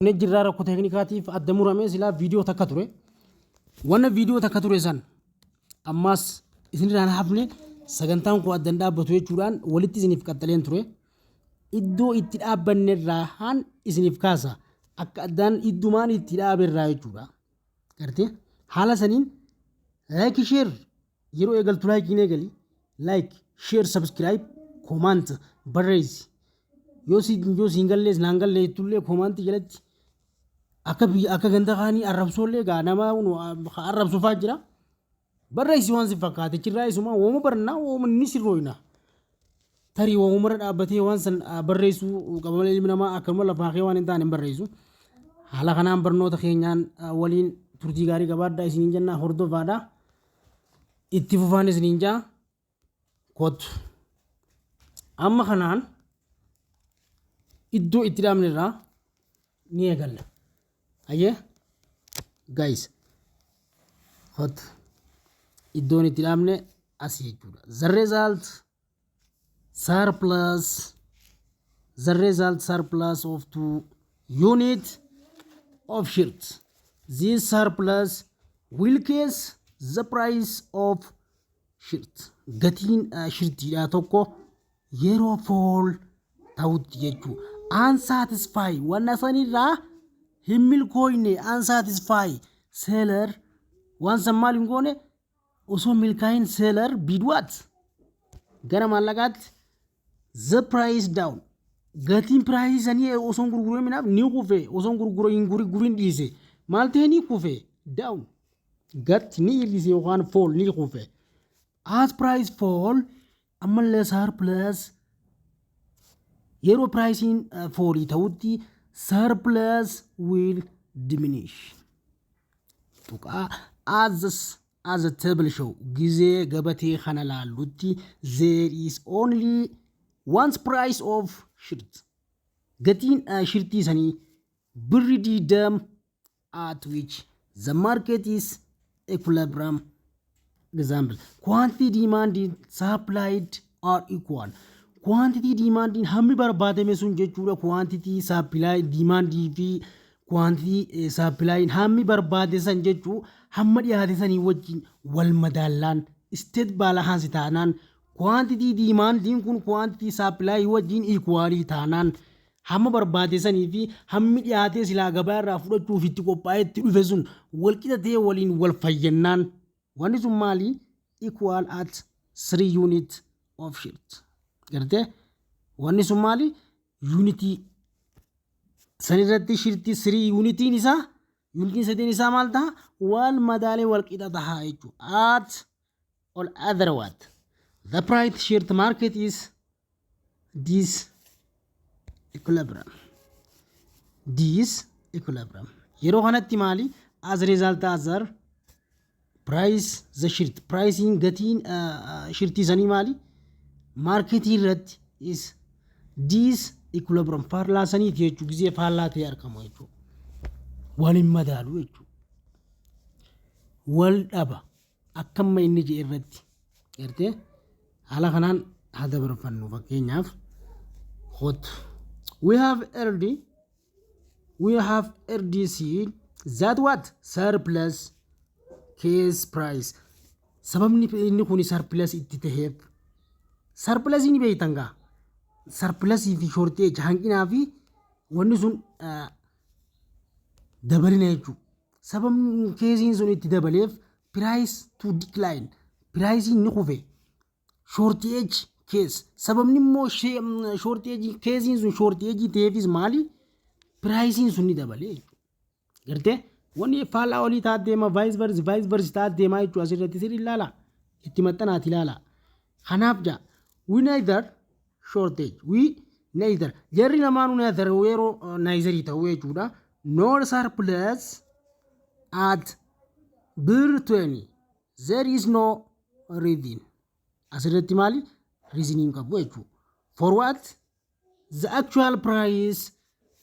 Jirraa rakkoo teeknikaatiif adda muramee silaa viidiyoo takka ture. Wanna viidiyoo takka ture san ammaas isinirraan hafne, sagantaan kun addan dhaabbatu jechuudhaan walitti isiniif qaxxaleen ture. Iddoo itti dhaabbanne irraa haan isiniif kaasa. Akka addaan iddumaan itti dhaabe irraa jechuudha. Gartee haala saniin like, share, yeroo eegaltu like hin eegali. Like, share, subscribe, comment barreessi. Yoo siin gallees naan gallee jettullee commentii jalatti akka biyya akka ganda kaanii arrabsoollee gaa nama arrabsufaa jira. Barreessi waan si fakkaate chirraa isuma wooma barnaa, wooma ni sirrooyna. Tarii woomarra dhaabbatee waan san barreessuu qaba malee ilmi namaa akkanuma lafaa kee waan hin taane hin barreessu. Haala kanaan barnoota keenyaan waliin turtii gaarii qabaadhaa isiniin jennaa, hordofaadha. Itti fufaan isiniin jaa, kottu. Amma kanaan iddoo itti dhaabne irraa ni eegalla. Hayyee guys, kottu, iddoon itti dhaabne asii jechuudha. The result surplus of two unit of shirt. This surplus will cause the price of shirt. Gatiin shirtiidhaa tokko yeroo fall ta'utti jechuu. Unsatisfy, wanna sanirraa hin milkooyne, unsatisfy seller, waan san maal hin goone, osoo milkaa'in seller bid what gara maallaqaatti the price down. Gatiin priceii sanii osoo hin gurguraminaaf ni kufe, osoo hin gurgura hin gurgurin dhiise, maal ta'e? Ni kufe, down, gatti ni hir'ise yookaan fall, ni kufe. As price fall, ammallee surplus, yeroo priceiin fallii ta'utti surplus will diminish tuqaa. As the table show, gizee gabatee kana laallutti, there is only one price of shirt, gatiin shirtii sanii birri 20, at which the market is equilibrium. Example, quantity demanded, supplied are equal. Quantity demanding, hammi barbaadame sun jechuudha, quantity supply demandii fi quantity supply, hammi barbaade san jechuu, hamma dhiyaate sanii wajjin wal madaallaan, state balance taanaan, quantity demandiin kun quantity supply wajjin equalii taanaan, hamma barbaade sanii fi hammi dhiyaatee silaa gabaa irraa fudhachuuf itti qophaa'ee itti dhufe sun wal qixatee waliin wal fayyannaan, wanni sun maali? Equal at 3 unit of shirt. Gartee wanni sun maali? Unitii sanirratti shirtii 3 unitiin isaa, unitiin sadeen isaa maal ta'a? Wal madaalee wal qixa ta'a jechuudha. At all other what, the price shirt market is disequilibrium. Disequilibrium yeroo kanatti maali? As result, other price the shirt pricing, gatiin shirtii sanii maali? Marketii irratti is disequilibrium, faallaa saniiti jechuu, gizee faallaa ta'e argamu jechuudha. Wal hin madaalu jechuudha, wal dhaba akkamma inni jedhe irratti. Gartee haala kanaan haa dabarfannu. Fakkeenyaaf hot, we have already seen that what, surplus cause price. Sababni inni kun surplus itti taheef, surplus ni beektan gaa, surplusii fi shortage, hanqinaa fi wanni sun dabalina jechuudha. Sababni causeiin sun itti dabaleef price to decline, priceiin ni kufe. Shortage cause, sababni immoo shortage causeiin sun shortage ta'eefis maali? Priceiin sun ni dabale jechuudha. Gartee wanni faallaa olii taat deema, vice versa, vice versa taat deemaa jechuudha. Asirratti sirrii ilaala, itti maxxanaati ilaala. Kanaaf jaa, we neither shortage, we neither, jarri lamaanuu neither, yeroo neither ta'uu jechuudha, nor surplus at birr 20, there is no reason. Asirratti maali? Reasoning qabu jechuudha. For what, the actual price,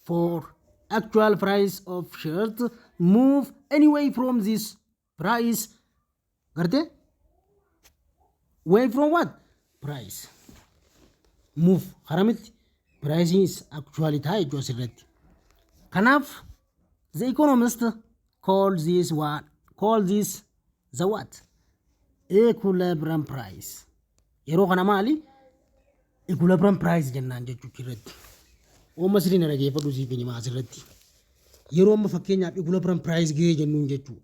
for actual price of shirt move anyway from this price. Garte way from what price move, haramitti pricing is actually ta'a jechuudha asirratti. Kanaaf the economist call this one, call this the what? Equilibrium price. Yeroo kana maali? Equilibrium price jennaan jechuudha irratti. Ooma sirrii na dhageeffadhu, siif himaa asirratti. Yeroo amma fakkeenyaaf equilibrium price gahee jennuun jechuudha.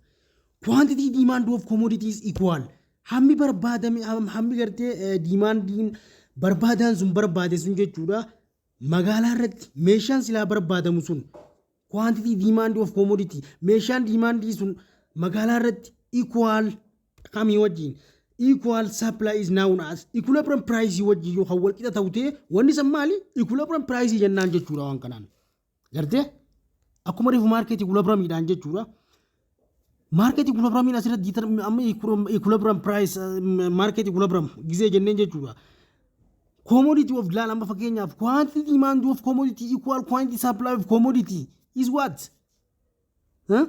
Quantity demand of commodities equal. Hammi barbaadame, hammi gartee demandiin barbaadaan sun barbaade sun jechuudha. Magaalaa irratti meeshaan silaa barbaadamu sun, quantity demand of commodity, meeshaan demandii sun magaalaa irratti equal kamii wajjin equal supply is known as equilibrium price wajjin yookaan wal qixa ta'u ta'e, wanni san maali? Equilibrium price jennaan jechuudha waan kanaan. Gartee akkuma reefu market equilibriumiidhaan jechuudha. Market equilibriumiin asirratti amma equilibrium price, market equilibrium gizee jenneen jechuudha. Commodity of laal, amma fakkeenyaaf quantity demand of commodity equal quantity supply of commodity is what? Huh?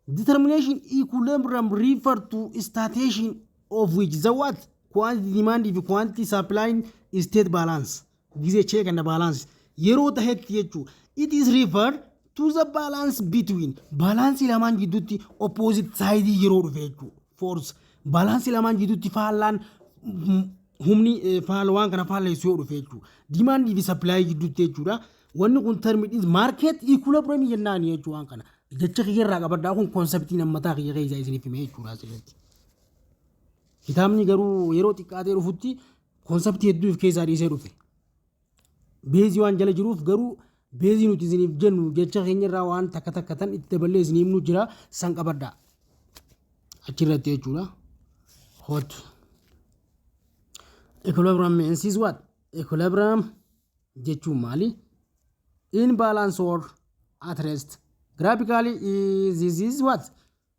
Determination equilibrium refer to station of which the what? Quantity demand fi quantity supply state balance. Gizee check and balance yeroo tahetti jechuu. It is refer to the balance between balance lamaan jidduutti opposite side yeroo dhufe jechuu. Force balance lamaan jidduutti faallaan humni faala waan kana faalleessu yoo dhufe jechuu. Demand fi supply jidduutti jechuudha. Wanni kun term is market equilibrium jennaan jechuu waan kana. Jecha kiyya irraa qabadhaa, kun conceptii nammataa kiyya keessa isiniif hime jechuudha asirratti. Kitaabni garuu yeroo xiqqaatee dhufutti conceptii hedduu of keessaa dhiisee dhufe. Baseii waan jala jiruuf garuu baseii nuti isiniif jennu jecha keenya irraa waan takka takka tan itti daballee isinii himnu jira, san qabadhaa. Achirratti jechuudha. Hot. Equilibrium means is what? Equilibrium jechuun maali? In balance or at rest. Graphically, is this is what?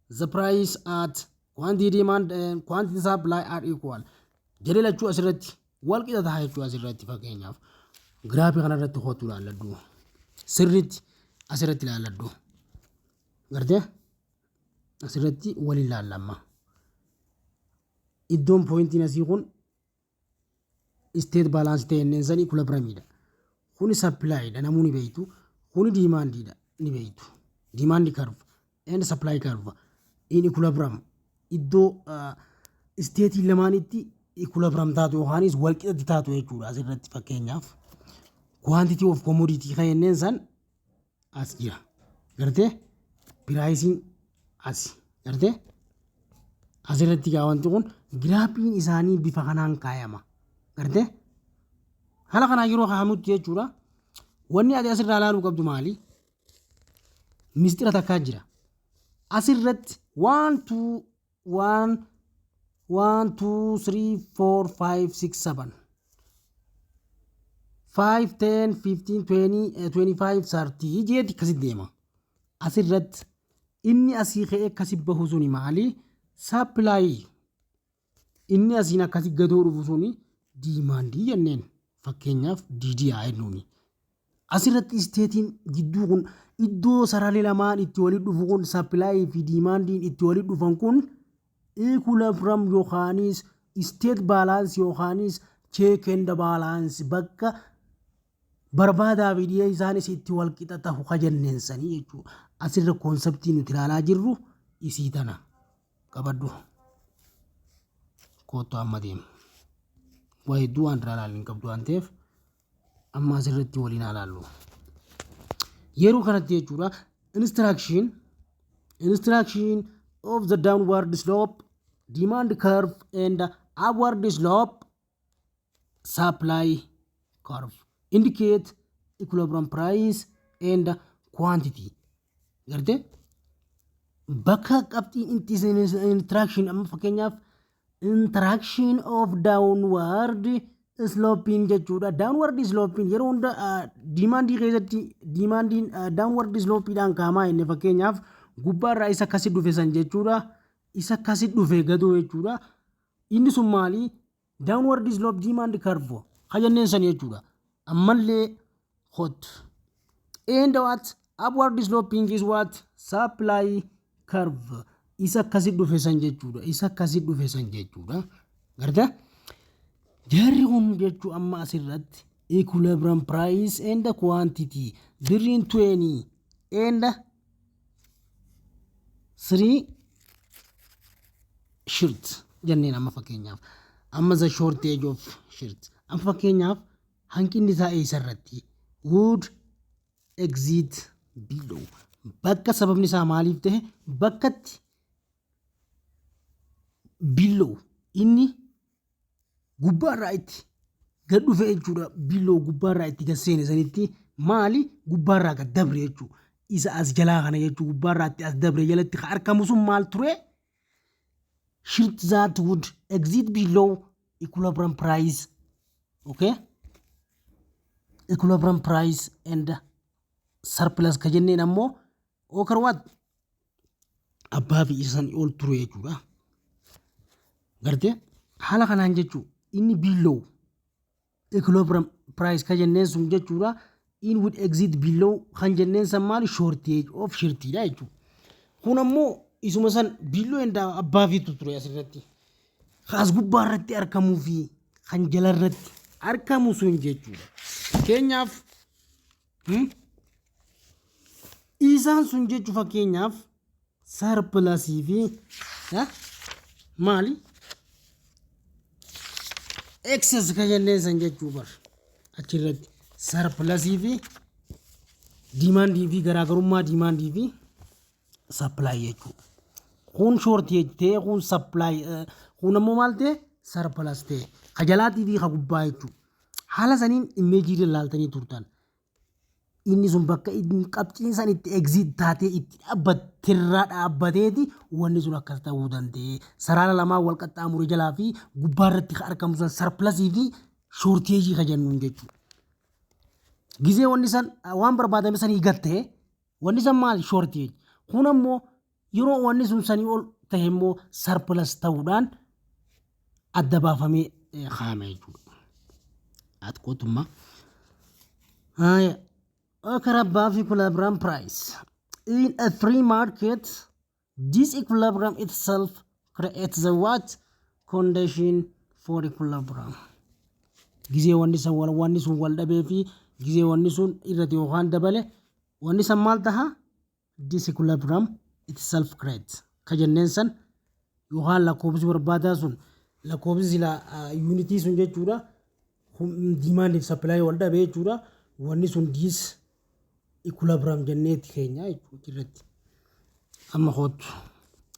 The price at quantity demand and quantity supply are equal. Jedhee lachuu asirratti wal qixa ta'a jechuu. Asirratti fakkeenyaaf graphii kanarratti hootu ilaalladhu. Sirriitti asirratti ilaalladhu. Gartee asirratti wal ilaallamma. Iddoon pointiin asii kun state balance ta'e inneen sanii equilibriumidha. Kuni supplyidha, namuu ni beektu. Kuni demandiidha, ni beektu. Demand curve and supply curve in equilibrium, iddoo stateii lamaanitti equilibrium taatu yookaanis wal qixatti taatu jechuudha. Asirratti fakkeenyaaf quantity of commodity kan jenneen san as jira. Gartee priceiin as gartee asirratti gaa wanti kun graphiin isaanii bifa kanaan kaayama. Gartee haala kanaan yeroo kaayamutti jechuudha. Wanni ati asirraa ilaaluu qabdu maali? Mistira takkaa jira. Asirratti one, two, one, one, two, three, four, five, six, seven, five, 10, 15, 20, 25, 30 jeeti akkasitti deema. Asirratti inni asii ka'ee akkasi bahu suni maali? Supply. Inni asiin akkasi gadoo dhufu suni demandii jenneen, fakkeenyaaf DD haa jennuuni. Asirratti stateiin gidduu kun, iddoo sararri lamaan itti walitti dhufu kun, supplyii fi demandiin itti walitti dhufan kun equilibrium yookaanis state balance yookaanis check and balance, bakka barbaadaa fi dhiyeessaanis isaanis itti wal qixa tahu ka jenneensanii jechuudha. Asirra conceptii nuti ilaalaa jirru isii tana qabadhu. Kottu amma deema. Waa hedduu waan irraa ilaalu hin qabdu waan ta'eef amma asirratti waliin haa ilaallu. Yeroo kanatti jechuudha, instruction of the downward slope demand curve and upward slope supply curve indicate equilibrium price and quantity. Gartee bakka qabxiin interaction, amma fakkeenyaaf interaction of downward sloping jechuudha. Downward sloping yeroo hunda demandii keessatti demandiin downward slopiidhaan kaamaa inni fakkeenyaaf gubbaarraa isa akkasi dhufe san jechuudha. Isa akkasi dhufe gadoo jechuudha. Inni sun maali? Downward slope demand curve jenneen san jechuudha. Ammallee hot. And what? Upward sloping is what? Supply curve. Isa akkasi dhufe san jechuudha. Isa akkasi dhufe san jechuudha. Gartee? Jarri kun jechuu amma asirratti equilibrium price and quantity birriin 20 and three shirt jenneen. Amma fakkeenyaaf, amma the shortage of shirt, amma fakkeenyaaf hanqinni isaa eessa irratti would exit below, bakka sababni isaa maaliif ta'e, bakkatti below inni gubbaarraa itti gad dhufe jechuudha. Below gubbaarraa itti gad seene sanitti maali, gubbaarraa gad dabre jechuudha. Isa as jalaa kana jechuudha, gubbaarraa itti as dabre jalatti kan argamu sun maal ture? Shirt that would exit below equilibrium price, okay, equilibrium price and surplus ka jenneen ammoo occur what above fi isa sanii ol ture jechuudha. Gartee haala kanaan jechuu inni below equilibrium price ka jenneen sun jechuudha. In would exit below kan jenneen san maali? Shortage of shirtiidha jechuudha. Kun ammoo isuma san below and above tu ture asirratti. As gubbaa irratti argamuu fi kan jala irratti argamu sun jechuudha. Fakkeenyaaf, isaan sun jechuu fakkeenyaaf surplusii fi maali, excess ka jenneen san jechuu bar achirratti surplusii fi demandii fi garaagarummaa demandii fi supply jechuudha. Kun shortage ta'e, kun supply, kun ammoo maal ta'e? Surplus ta'e, ka jalaatii fi ka gubbaa jechuudha. Haala saniin imageii ilaaltanii turtan. Inni sun bakka inni qabxiin san itti exit taatee itti dhaabbattirraa dhaabbateeti wanni sun akkas ta'uu danda'e. Sarara lamaan wal qaxxaamure jalaa fi gubbaa irratti kan argamu san surplusii fi shortageii ka jennuun jechuudha. Gizee wanni san waan barbaadame sanii gad ta'e, wanni san maali? Shortage. Kun ammoo yeroo wanni sun sanii ol ta'e immoo surplus ta'uudhaan adda baafamee kaa'ame jechuudha. Ati qotummaa. Occur above equilibrium price. In a free market, this equilibrium itself creates the what? Condition for equilibrium. Gizee wanni san wanni sun wal dhabee fi gizee wanni sun irratti yookaan dabale, wanni san maal taha? Disequilibrium itself creates. Ka jenneen san yookaan lakkoofsi barbaadaa sun, lakkoofsi sila unitii sun jechuudha. Demand fi supply wal dhabee jechuudha. Wanni sun disequilibrium jenneeti keenya jechuudha irratti. Amma kootu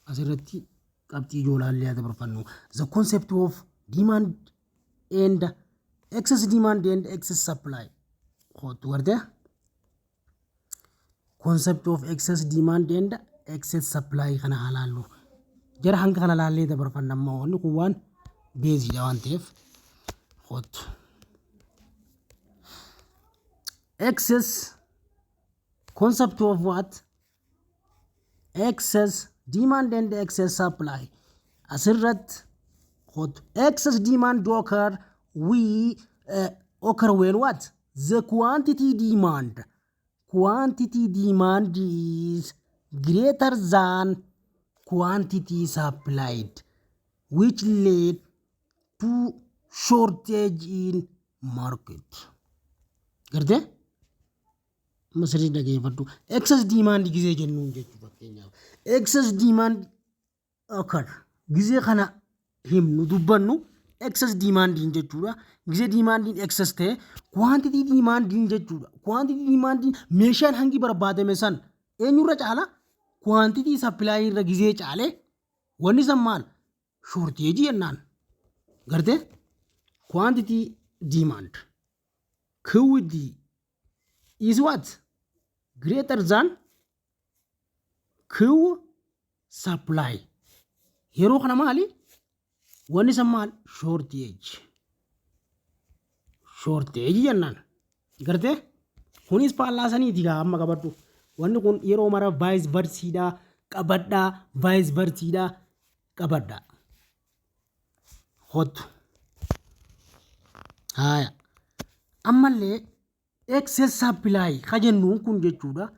asirratti qabxii ijoolaallee haa dabarfannu. The concept of demand and excess demand and excess supply. Kootu gartee? Concept of excess demand and excess supply kana haa laallu. Jara hanga kana laallee dabarfanna, amma wanni kun waan baseiidha waan ta'eef kootu. Excess concept of what? Excess demand and excess supply. Asirratti kootu. Excess demand occur we occur when what? The quantity demand is greater than quantity supplied, which lead to shortage in market. Gartee? Amma sirrii dhageeffadhu. Excess demand gizee jennuun jechuu fakkeenyaaf. Excess demand occur gizee kana himnu dubbannu excess demandiin jechuudha. Gizee demandiin excess ta'e, quantity demandiin jechuudha. Quantity demandiin meeshaan hangi barbaadame san eenyurra caala? Quantity supply irra gizee caale, wanni san maal? Shortageii jennaan. Gartee? Quantity demand QD is what? Greater than Q supply. Yeroo kana maali? Wanni san maal? Shortage. Shortage jennaan. Gartee? Kunis faallaa saniiti gaa amma qabadhu. Wanni kun yeroo mara vice versiidhaa qabadhaa, vice versiidhaa qabadhaa. Hottu. Haaya. Ammallee excess supply ka jennuun kun jechuudha.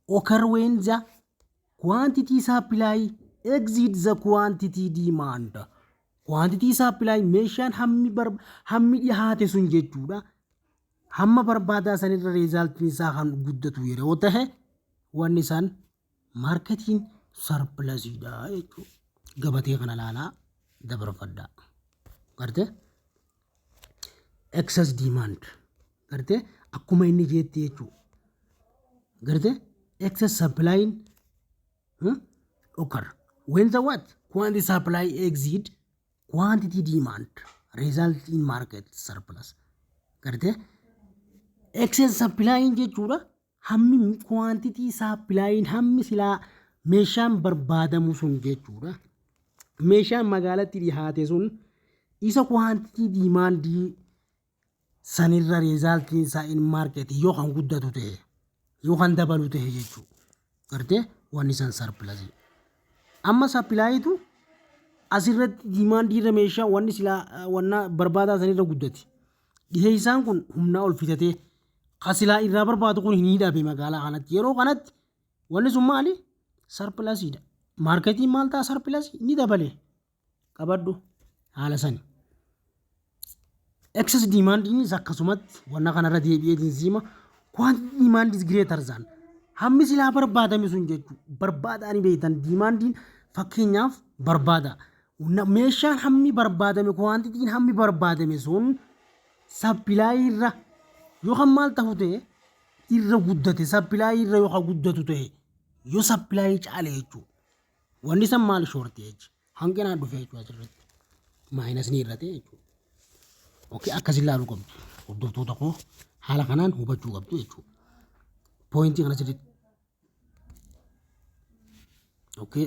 Occur when the quantity supply exceeds the quantity demand. Quantity supply meeshaan hammi dhihaate sun jechuudha. Hamma barbaadaa sanirra resultiin isaa kan guddatu yeroo tahe Wanni isaan marketiin surplusiidha jechuudha. Gabatee kana ilaalaa dabarfadhaa. Gartee, excess demand gartee akkuma inni jeetti jechuudha. Gartee, excess supply occur when the what? Quantity supply exceed quantity demand, result in market surplus. Gartee, excess supply jechuudha, hammi quantity supply, hammi silaa meeshaan barbaadamu sun jechuudha. Meeshaan magaalatti dhihaate sun isa quantity demand sanirra resultiin isaa in market yoo kan guddatu ta'e, yoo kan dabalu ta'e jechuudha. Gartee, wanni san surplus. Amma supplyitu asirratti demandii irra, meeshaa wanni silaa wanna barbaadaa sanirra guddate. Dhiheessaan kun humnaa ol fitatee ka silaa irraa barbaadu kun hin hidhabe magaalaa kanatti. Yeroo kanatti wanni sun maali? Surplusiidha. Marketiin maal ta'a? Surplusii ni dabale. Qabadhu haala sani. Excess demandiinis akkasumatti wanna kanarra deebi'eetiin siima, quantity demand is greater than hammi silaa barbaadame sun jechuudha. Barbaadanii beektan, demandiin fakkeenyaaf barbaada. Meeshaan hammi barbaadame, quantityn hammi barbaadame sun supply irra yookaan maal ta'u ta'e, irra guddate, supply irra yookaan guddatu ta'e, yoo supply caale jechuudha. Wanni san maal? Shortage, hanqinaan dhufe jechuudha asirratti. Minusni irra ta'e jechuudha. Okay, akkas ilaaluu qabdu. Hordoftoota koo, haala kanaan hubachuu qabdu jechuudha. Pointii kana sirriitti. Okay,